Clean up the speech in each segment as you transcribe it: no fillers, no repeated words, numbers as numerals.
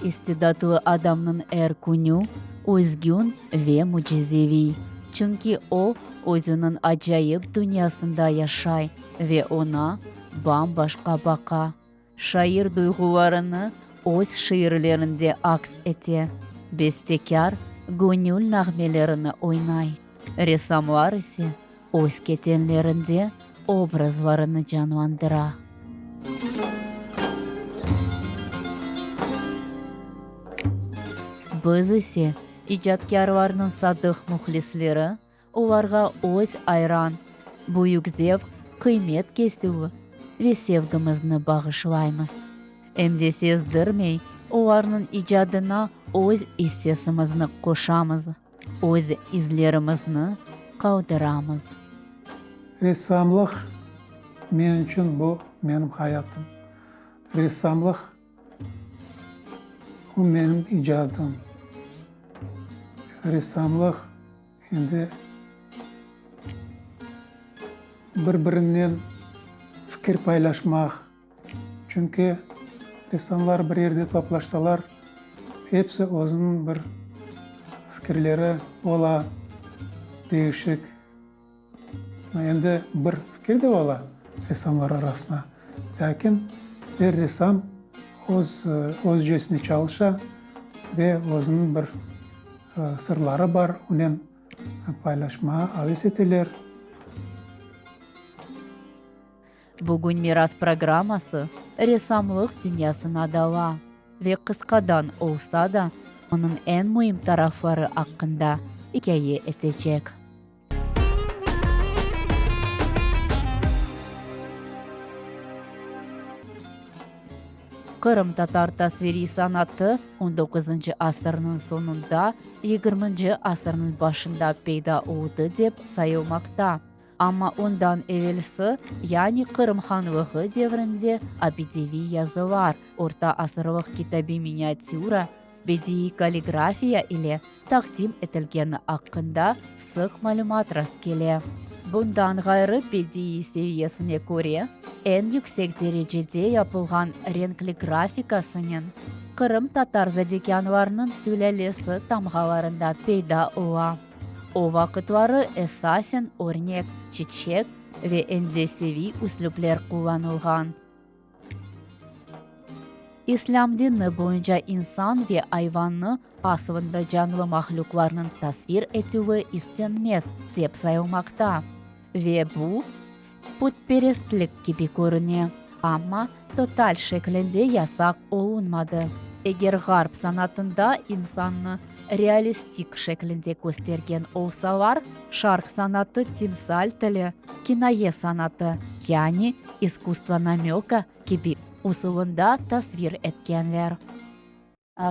İstidatlı adamnıñ er künü özgün ve mücizeviy, çünki o, özüniñ acayip dünyasında yaşay ve oña bam-başqa baqa. Şair duyğularını öz şiirlerinde aks ete, bestekâr göñül nağmelerini oynay, ressamlar ise öz ketenlerinde obrazlarını canlandıra. Biz ise, icatkârlarnıñ sadıq mühlisleri, olarğa öz ayran, büyük zevq, qıymet kesüvi ve sevgimizni bağışlaymız. Em de sezdirmey, olarnıñ icadına öz issesimizni qoşamız, öz izlerimizni qaldıramız. Ressamlıq men içün bu menim hayatım. Ressamlıq bu menim icadım. Ressamlıq endi bir-birinen fikir paylaşmaq, Çünki ressamlar bir yerde toplaşsalar, episi özüniñ bir fikirleri ola, değişik. Endi bir fikir de ola ressamlar arasında, lâkin er ressam öz özcesine çalışa ve özüniñ bir sırları bar, onen paylaşmağa aves eteler. Bugün Miras programması ressamlıq dünyasına dala ve qısqadan olsa da, onıñ eñ müim tarafları aqqında ikâye etecek. Qırımtatar tasviriy sanatı on doquzıncı asırnıñ soñunda, yigirminci asırnıñ başında peyda oldı dep sayılmaqta. Amma ondan evelsi, yani Qırım hanlığı devrinde abideviy yazılar, orta asırlıq kitabiy miniatüra, bediiy kalligrafiya ile taqdim etilgeni aqqında sıq malümat rastkele. Bundan ğayrı bediiy seviyesine köre eñ yüksek derecede yapılğan renkli grafikasınen qırımtatar zadekânlarınıñ sülâlesi tamğalarında peyda ola. O vaqıtları esasen örnek, çiçek ve endeseviy üslüpler qullanılğan. İslâm dini boyunca insan ve ayvannı, aslında canlı mahlüqlarnıñ tasvir etüvi istenmez, dep sayılmaqta ve bu, putperestlik kibi körüne, amma total şeklinde yasaq olunmadı. Eger ğarp sanatında insannı realistik şeklinde köstergen olsalar, şarq sanatı timsal tili, kinaye sanatı, yani iskusstvo namöka kibi usulında tasvir etkenler.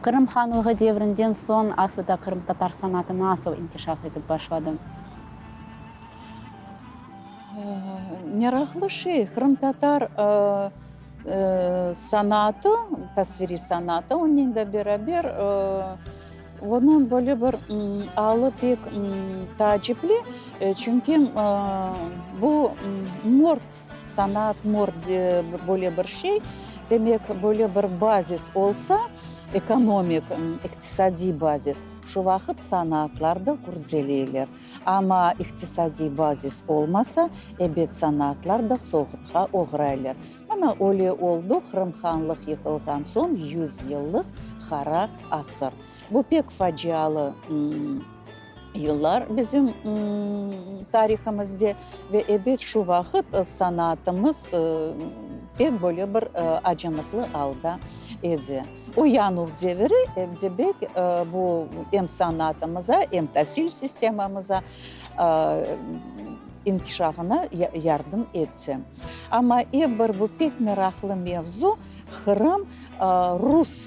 Qırım hanlığı devrinden soñ aslı da qırımtatar sanatı nasıl inkişaf etip başladı? Meraqlı şey, qırımtatar sanatı, tasviriy sanatı, onen de beraber onıñ böyle bir alı pek taacipli, çünki bu mort Sanat, mor böyle bir şey, demek, böyle bir bazis olsa, ekonomik, iqtisadiy bazis, şu vaqıt sanatlar da gürceleyler. Amma iqtisadiy bazis olmasa, ebet, sanatlar da soğutqa oğraylar. Mana öyle oldu, Qırım hanlıq yıqılğan soñ yüzyıllıq qara asır. Bu pek facialı yıllar bizim tarihimizde ve ebet şu vaqıt sanatımız pek böyle bir acınıqlı alda edi. Uyanuv deviri em de bek bu em sanatımıza, em tasil sistemamıza inkişafına yardım etti. Amma ep bir bu pek meraqlı mevzu, Qırım rus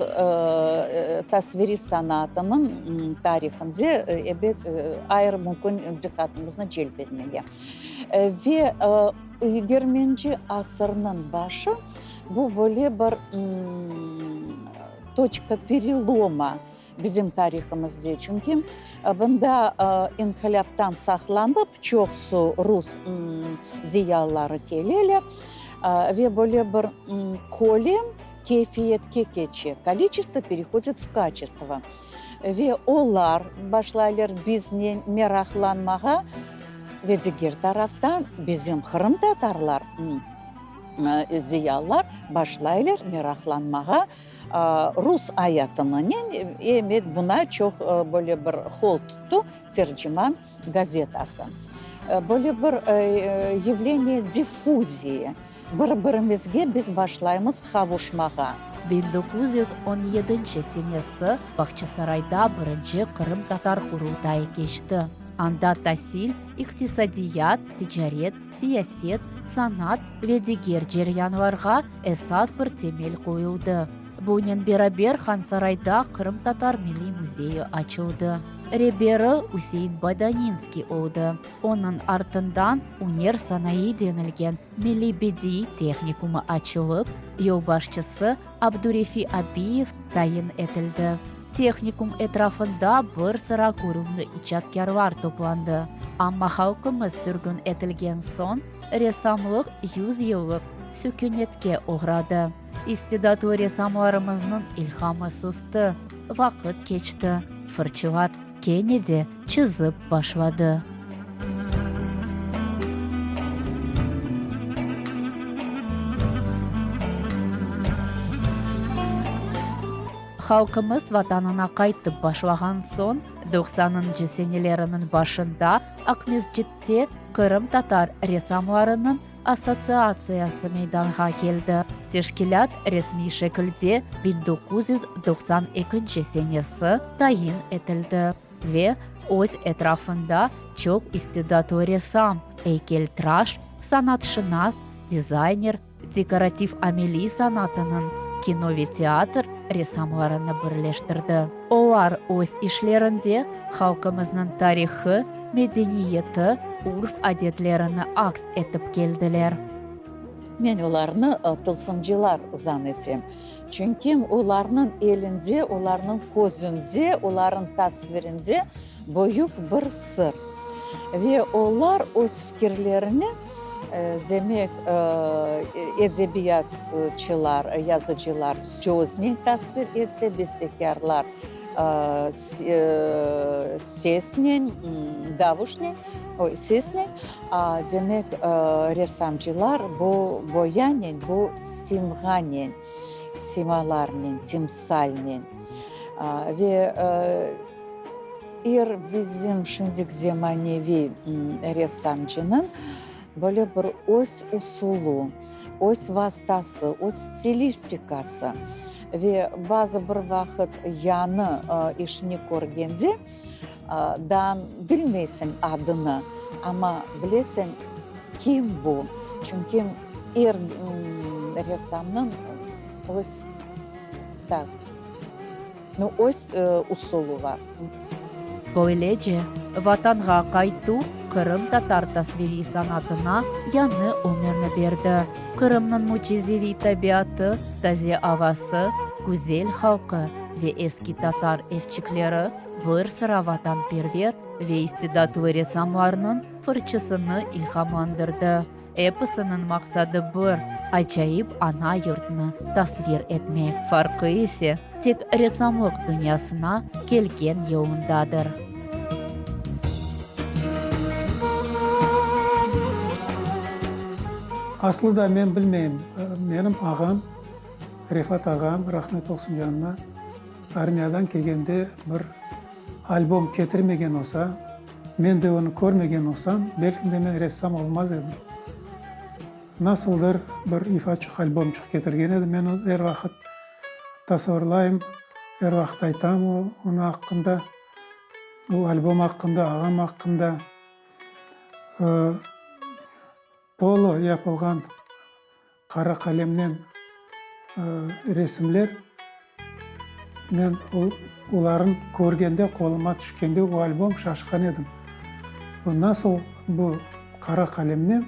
tasviriy sanatınıñ tarihinde, ebet, ayrı mümkün diqqatımıznı celp etmege. Ve yigirminci asırnıñ başı bu böyle bir toçka pereloma bizim tarihımızde, çünki bunda inqilâptan saqlanıp çoqusı rus ziyalıları keleler ve böyle bir kölem. Keyfiyetke keçe, koliçestvo perehodit v kaçestvo. Ve olar başlaylar biznen meraqlanmağa, ve diger taraftan bizim qırımtatarlar, ziyalılar başlaylar meraqlanmağa rus ayatınınen, ebet, buna çoq böyle bir qol tuttı Terciman gazetası. Böyle bir yavleniye diffuziya. Bir-birimizge biz başlaymız qavuşmağa. 1917 senesi Bağçasarayda birinci qırımtatar qurultayı keçti. Anda tasil, iqtisadiyat, ticaret, siyaset, sanat ve diger ceryanlarğa esas bir temel qoyuldı. Bunen beraber Hansarayda Qırımtatar milliy müzeyi açıldı. Reberi Üsein Bodaninskiy oldı. Onıñ artından Üner sanayı denilgen milliy bediiy tehnikumı açılıp, yolbaşçısı Abdurefi Abiyev tayin etildi. Tehnikum etrafında bir sıra körümli icatkârlar toplandı. Amma halqımız sürgün etilgen soñ, ressamlıq yüzyıllıq sükünetke oğradı. İstidatlı ressamlarımıznıñ ilhamı sustı. Vaqıt keçti, fırçılar kene de çızıp başladı. Halqımız Vatanına qaytıp başlağan soñ, doqsanıncı seneleriniñ başında Aqmescitte qırımtatar ressamlarınıñ Assotsiatsiyası meydanğa keldi. Teşkilât resmiy şekilde 1992 senesi tayin etildi ve öz etrafında çoq istidatlı ressam, eykeltıraş, sanatşınas, dizayner, dekorativ-ameliy sanatınıñ, kino ve teatr ressamlarını birleştirdi. Olar öz işlerinde halqımıznıñ tarihı, medeniyeti, urf-adetlerini aks etip keldiler. Men olarnı tılsımcılar zan etem. Çünki olarnıñ elinde, olarnıñ közünde, olarnıñ tasvirinde büyük bir sır. Ve olar öz fikirlerini, demek, edebiyatçılar, yazıcılar söznen tasvir etse, bestekârlar sesnen, davuşnen, sesnen, demek, ressamcılar bu boyanen, bu simğanen, simalarnen, timsalnen. Ve er bizim şimdiki zemaneviy ressamcınıñ böyle bir öz usulı, öz vastası, öz stilistikası ve bazı bir vaqıt yañı işini körgende daa bilmeysiñ adını, amma bilesiñ kim bu, çünki er ressamnıñ öz tak, nu, öz usulı bar. Böylece, Vatanğa qaytuv qırımtatar tasviriy sanatına yañı ömürni berdi. Qırımnıñ mücizeviy tabiatı, taze avası, güzel halqı ve eski tatar evçikleri bir sıra vatanperver ve istidatlı ressamlarnıñ fırçısını ilhamlandırdı. Episiniñ maqsadı bir, acayip ana yurtnı tasvir etmek. Farqı ise tek ressamlıq dünyasına kelgen yolundadır. Aslı da men bilmeyim, menim ağam, Refat ağam, rahmet olsun canına, armiyadan kelgende bir albom ketirmegen olsa, Men de onı körmegen olsam, belki de men ressam olmaz edim. Nasıldır bir ifaçıq, albomçıq ketirgen edi. Men onı er vaqıt tasavurlayım, er vaqıt aytam onı aqqında, o albom aqqında, ağam aqqında. Tolu yapılğan Qara qalemnen resimler, men olarnı körgende, qoluma tüşkende o albom, şaşqan edim. Bu nasıl bu qara qalemnen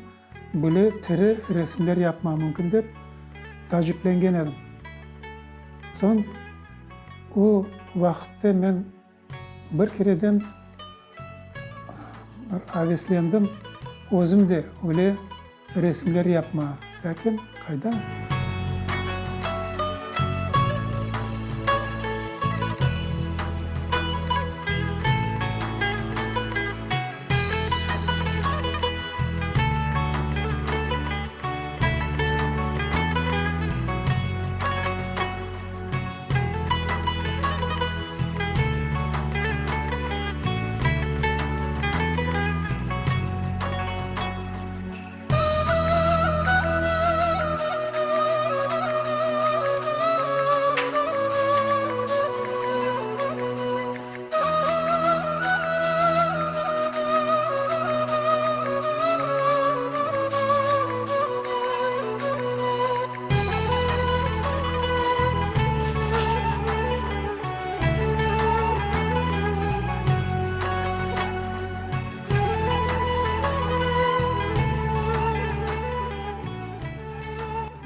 böyle tiri resimler yapma mümkün dep taaciplengen edim. Soñ o vaqıtte men Bir kereden bir aveslendim, özüm de öyle resimler yapmağa. Lâkin qayda?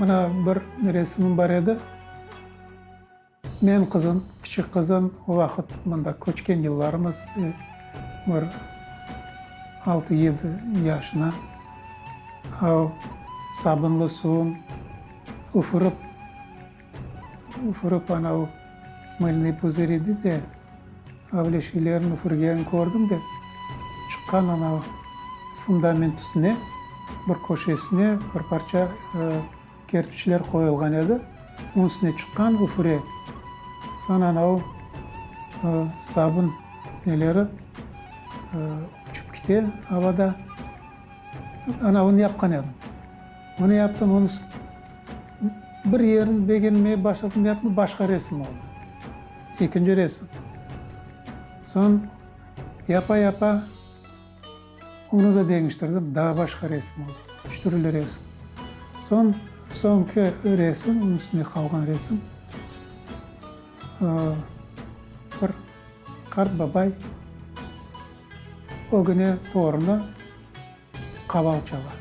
Mına bir resimim bar edi. Menim qızım, kiçik qızım, o vaqıt mında köçken yıllarımız, bir altı-yedi yaşına, o sabunlı suvun üfürip, üfürip anav mılnıy puzıri dey de, öyle şeylerni üfürgenini kördim de, çıqqan anav fundament üstüne, bir köşesine bir parça Kerpiçler qoyulğan edi. Onıñ üstüne çıqqan üfüre. Soñ anavı sabun neleri uçıp kete avada. Anavını yapqan edim. Onı yaptım, onı bir yerini begenmey başladım yapma, başqa resim oldı. Ekinci resim. Soñ yapa-yapa. Onı da deñiştirdim, daa başqa resim oldı. Üç türlü resim. Soñ, soñki resim, onıñ üstünde qalğan resim, bir qart babay ögüne torunı qaval çala.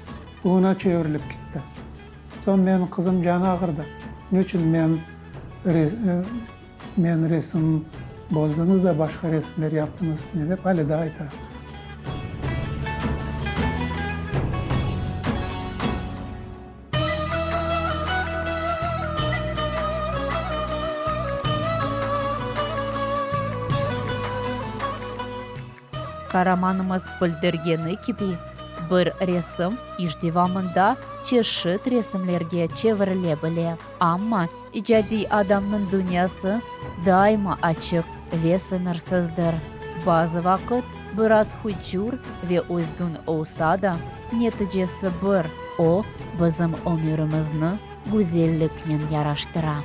Oña çevirilip kitti. Soñ menim qızım canı ağırdı. Ne içün men Menim resimim bozdıñız da, başqa resimler yaptıñız üstüne dep ale daa ayta. Qaramanımız bildirgeni kibi, bir resim iş devamında çeşit resimlerge çevirile bile, amma icadiy adamnıñ dünyası daima açıq ve sıñırsızdır. Bazı vaqıt biraz hucur ve özgün olsa da, neticesi bir, o, bizim ömürimizni güzelliknen yaraştıra.